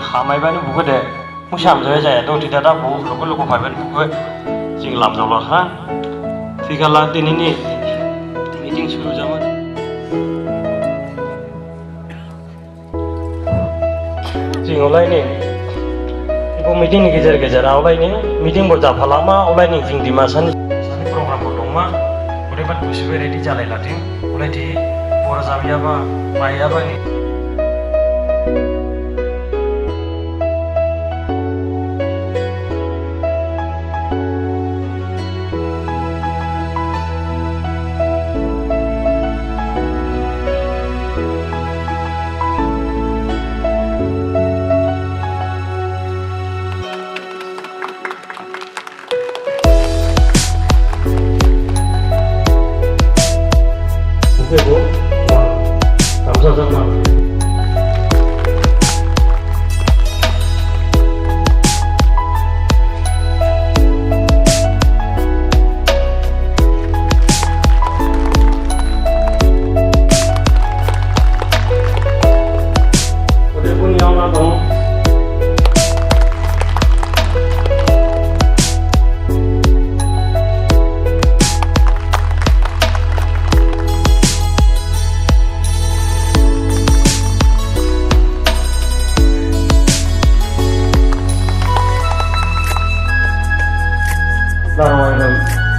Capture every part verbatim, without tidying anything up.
Hamai bani bugo de, musa hamjaya jaya, doti dada bugo luku luku phai bani bugo, jing lam jolo ha. Thikala dinini meeting suru jama. Jing olaini, bo meeting ni gejer gejer a olaini, meeting bo japha lama olaini jing Dimasa ni program bo tongma, odeban busibai ready jalai lating. Ulai di, bora jabiyaba, maiyabani.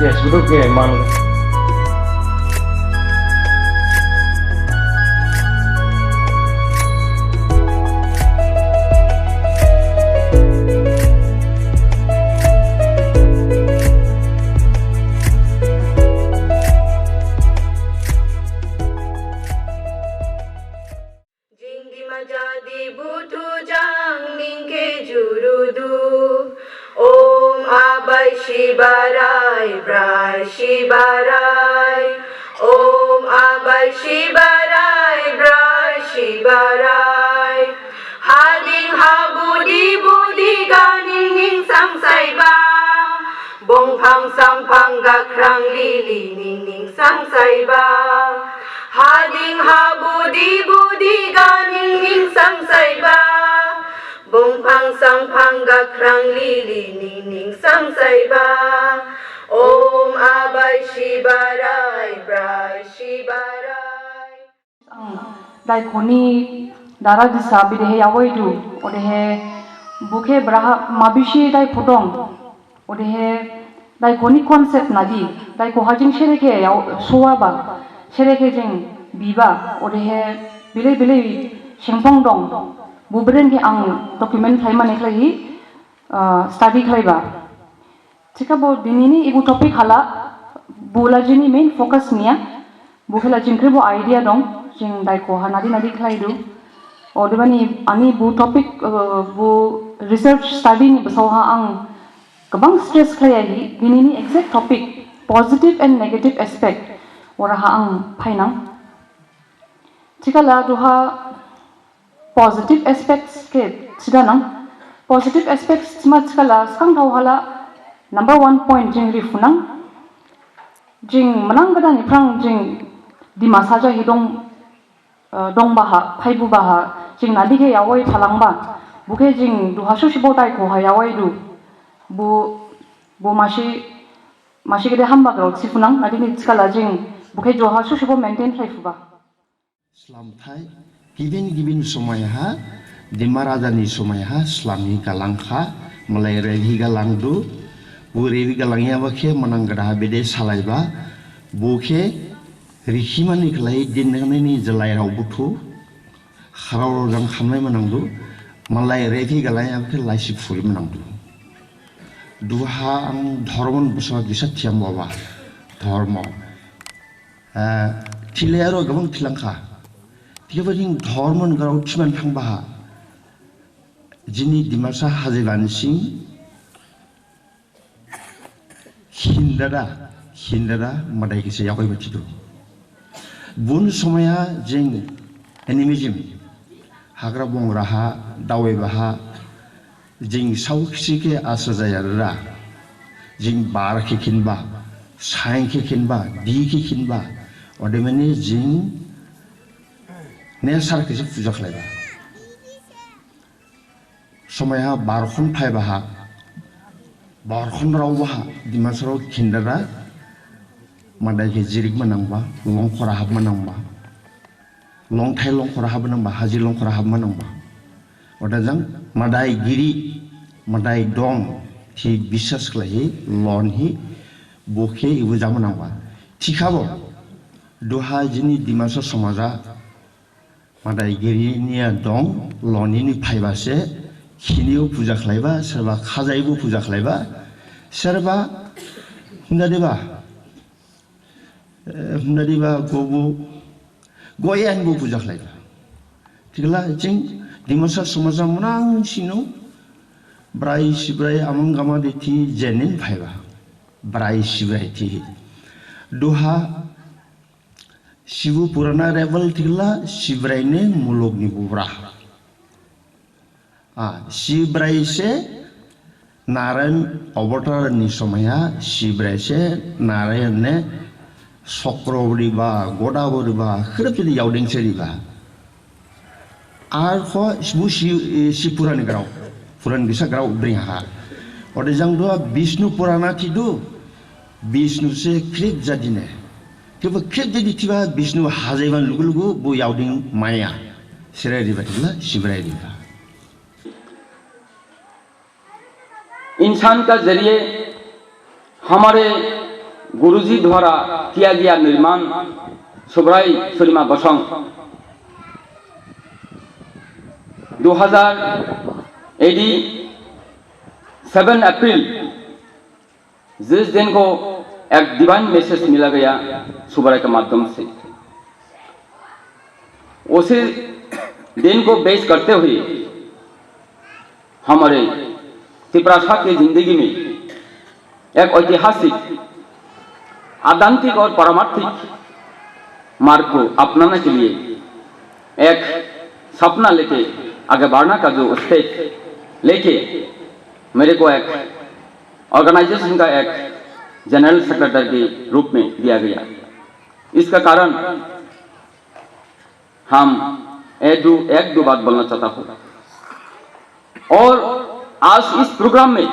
Yes, group ke man. Jingdi majadi buthu jang ningke jurudu. Om Abai Shibarai, Brai Shibarai. Om Abai Shibarai, Brai Shibarai. Hading habudi budi ganing ning sangsaiba. Bongphang samphang gakrang lili ning ning sangsaiba. Hading habudi budi ganing ning sangsaiba. Bongphang samphang gakrang lili ning ning sangsaiba. Om Abai Shibarai, Brai Shibarai. Ang daikhoni dara disa bidehe yawaidu, odehe bukhe braha mabisi daikho dong, odehe daikhoni concept nadi, daikho hajing serekhe yaw-, suwaba, serekhe jeng biba, odehe bilai bilai sengphong dong, bubrengkhe ang document khlaimani khlaihi, ah, study khlaiba. Thikhabo dinini ibu topic hala, bula jini main focus niya, bukhela jingkribo idea dong, jing daikho ha nadi nadi khlaidu. Odebani ani bu topic, uh, bu research study ni bwsao ha ang kwbang stress khlaiya hi, dinini exact topic, positive and negative aspect, ora ha ang phainang. Thikhala duha positive aspects khe sida nang. Positive aspects ma thikhala skang thau hala number one point jing riphunang. Jing manang gada ni phrang jing Dimasa jahi dong, eh, dong baha, phaibu baha, jing nadi khe yawai phalangba. Bukhe jing duha susi bo daikho ha yawai du. Bu, bu masi, masi gede hamba grao siphunang, nadi ni thikhala jing bukhe duha susi bo maintain khlai phuba. Slamthai, gibin gibin somoi ha, Dima Raja ni somoi ha, slamwi galang kha, malai revi galang du, bo revi galang yaba khe manang gada ha bede salai ba, bo khe rikhimani khlai din nani jwlai rao buthu, kharao rao jang khamlai manang du, malai revi galang yaba khe laisi phuri manang du. Duha ang dhormo ni bwsao kisa thiyam boba, dhormo. Ah, thilai aro gabang thilang kha. Thikhabo jing dhormo ni grao thiman thang baha. Jini Dimasa hajai bani sing hindada, hindada madai kisa yakoi ba thidu. Bun somaya jing animism, hagra bongra ha, dawai baha, jing sao kisi khe asa jaya ra. Jing bar khe khinba, saing khe khinba, di khe khinba, odemani jing nesar khe se puja khlaiba. Somaiha barkhon phaibaha, barkhon raobaha, Dimasarao khindara, madai khe jirikma nangba, longkhora hapma nangba, longthai longkhora hapma nangba, haji longkhora hapma nangba. Odajang madai giri, madai dong, thi biswas khlaihi, lonhi, bokhe ibu jama nangba. Thikhabo, duha jini Dimasa somaja, madai giri niya dong, lonini phaiba se, khinibo puja khlaiba, serba khajaibo puja khlaiba, serba hwnjadiba, eh, hwnjadiba gobo goyanbo puja khlaiba. Thikla ching Dimasa somaja mwnang sino brai sibrai amang gama de thi jenin phaiba. Brai sibrai thi. Duha Shibu Purana rebel thikla Sibrai ni muluk ni bubra. Ah, Sibrai se Narayan avatar ni somaya Sibrai se Narayan ne Sokro riba, Goda riba, khrip ni yauding se riba. Ar kho bo si, si Purani grao, Purani bisa grao bring ha. Ode jang do Bishnu Purana thi do, Bishnu se khrip jadi ne. Thiba khrip jadi thiba Bishnu hajai ban lugu lugu bo yauding maya. Sirai riba thibla, Sibrai riba. इंसान का जरिए हमारे गुरुजी द्वारा किया गया निर्माण सुब्राई सुरिमा बसंग दो हज़ार एडी सेवन अप्रैल, जिस दिन को एक डिवाइन मैसेज मिला गया सुब्राई के माध्यम से, उसी दिन को बेस करते हुए हमारे तिपरासा की जिंदगी में एक ऐतिहासिक, आध्यात्मिक और पारमार्थिक मार्ग को अपनाने के लिए एक सपना लेके आगे बढ़ने का जो स्टेप लेके मेरे को एक ऑर्गेनाइजेशन का एक जनरल सेक्रेटरी के रूप में दिया गया। इसका कारण हम एक दो, एक दो बात बोलना चाहता हूँ। और आज इस प्रोग्राम में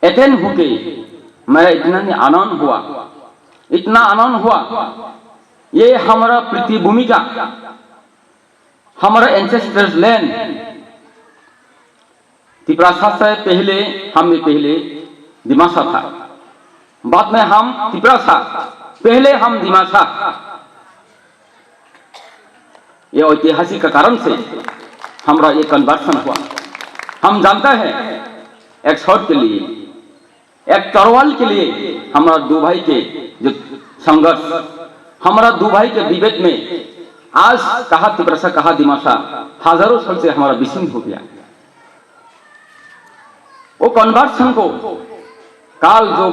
अटेंड होके मेरा इतना ही आनंद हुआ, इतना आनंद हुआ। ये हमारा पृथ्वी भूमि का, हमारा एंसेस्टर्स लैंड, तिपरासा से पहले, हम भी पहले दिमासा था, बाद में हम तिपरासा, पहले हम दिमासा। ये ऐतिहासिक का कारण से हमारा ये कन्वर्सन हुआ। हम जानता है, एक शॉट के लिए, एक तलवार के लिए हमारा दो भाई के जो संघर्ष, हमारा दो भाई के विभेद में आज कहाँ तिपरासा, कहाँ दिमासा, हजारों साल से हमारा विषम हो गया। वो कन्वर्सन को काल जो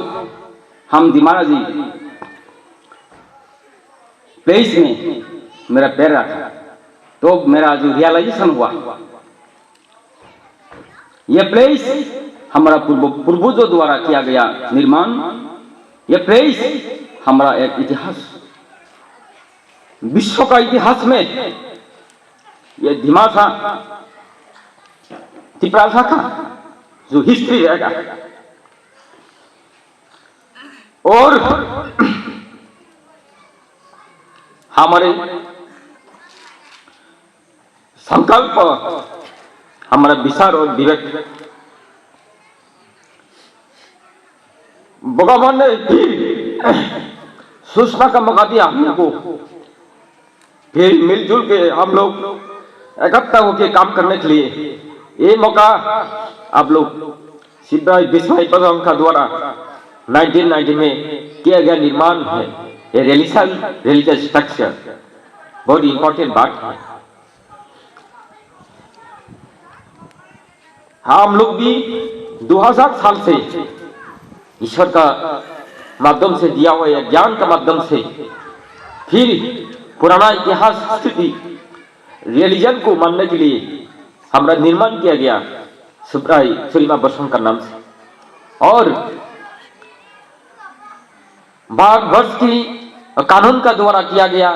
हम दिमारा जी प्लेस में मेरा पैर रखा, तो मेरा जो रियलाइजेशन हुआ, ये प्लेस हमारा पूर्व, पूर्वजों द्वारा किया गया निर्माण, ये प्लेस हमारा एक इतिहास, विश्व का इतिहास में ये दिमासा तिपरासा का जो हिस्ट्री रहेगा। और हमारे संकल्प, हमारा विचार और विवेक, भगवान ने फिर सूचना का मौका दिया हमको। फिर मिलजुल के हम लोग इकट्ठा होके काम करने के लिए ये मौका आप लोग सिब्राई बिस्वाई बजरंग का द्वारा नाइनटीन नाइनटी में किया गया निर्माण है। ये रिलीजन, रिलीजियस स्ट्रक्चर बहुत इंपॉर्टेंट बात है। हम लोग भी दो हज़ार साल से ईश्वर का माध्यम से दिया हुआ या ज्ञान का माध्यम से फिर पुराना इतिहास, संस्कृति, रिलीजन को मानने के लिए हमारा निर्माण किया गया सुब्राई सुरिमा बसंग का नाम से। और भारतवर्ष की कानून का द्वारा किया गया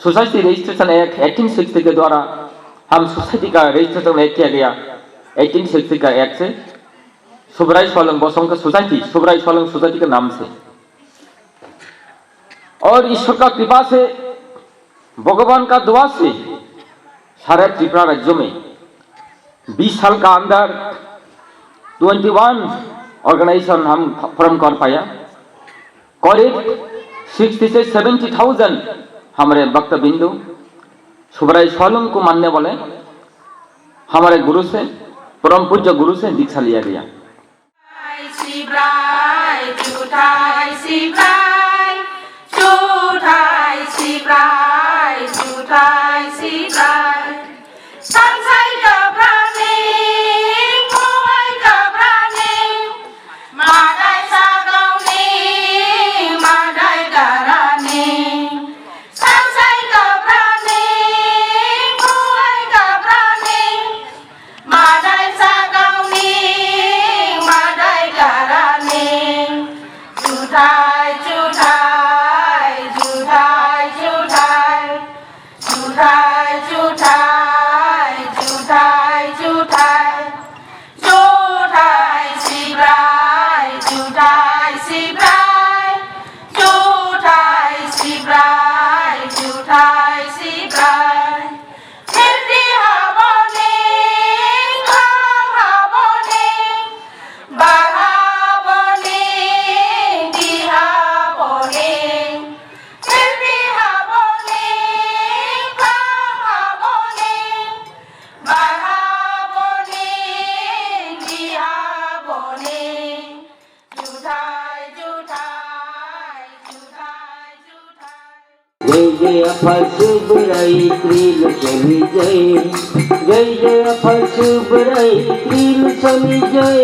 society registration act eighteen sixty के द्वारा हम सोसाइटी का रजिस्ट्रेशन एक्ट किया गया। एटीन सिक्सटी का एक्ट से सुबराई स्वालंग बसों का सोसाइटी, सुबराई स्वालंग सोसाइटी का नाम से। और ईश्वर का कृपा से, भगवान का दुआ से सारे त्रिपुरा राज्यों में बीस साल का अंदर ट्वेंटी वन ऑर्गेनाइजेशन हम फॉर्म कर पाया। करीब सिक्सटी से सेवेंटी थाउजेंड हमारे भक्तबिंदु सुबराई स्वालंग को मानने वाले हमारे गुरु से, परम पूज्य गुरु से दीक्षा लिया गया। Sibrai, juthai Sibrai, juthai Sibrai, juthai Sibrai. Sansai kaprani, muai kaprani, madai sagauni, madai garani. Sansai kaprani, muai kaprani, madai sagauni, madai garani. Juthai, juthai, juthai, juthai. Juthai, juthai, juthai, juthai. Juthai Sibrai, juthai Sibrai. Juthai Sibrai, juthai Sibrai. Sirti haboni, khalam haboni, bar haboni, di haboni. Sirti haboni, khalam haboni, bar haboni, di haboni. Juthai, juthai, juthai, juthai. जय जय अफा सुबराई त्रिलोचन जय। जय जय अफा सुबराई त्रिलोचन जय।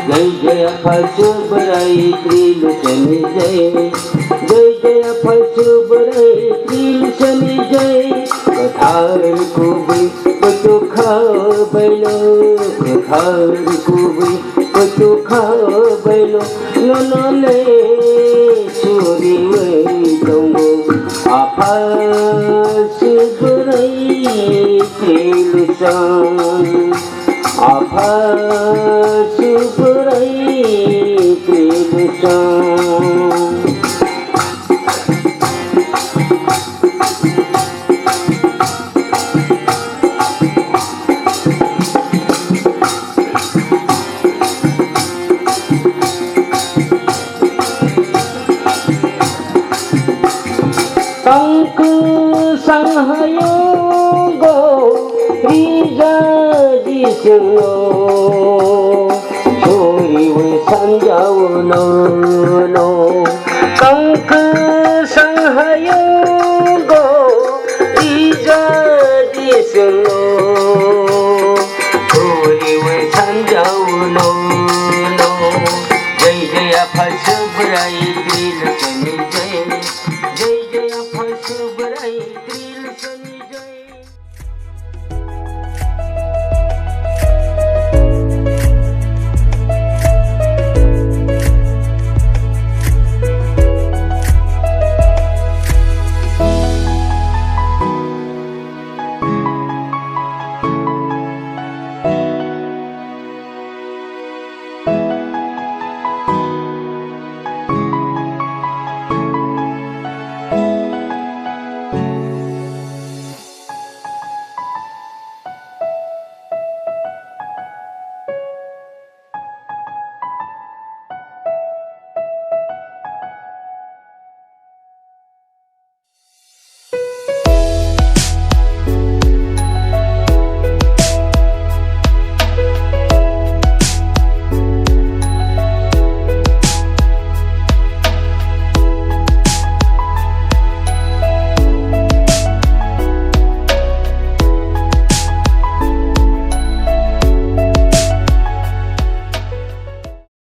जय जय अफा सुबराई त्रिलोचन जय। जय जय अफा सुबराई त्रिलोचन जय। Kwthar kubui kutukha bailo, kwthar kubui kutukha bailo, nono le churiwi tongo, Apha Subrai Trilosong, Apha Subrai Trilosong. Tangku sanghayungo rija jisungno suriwi sanjao no no. Tangku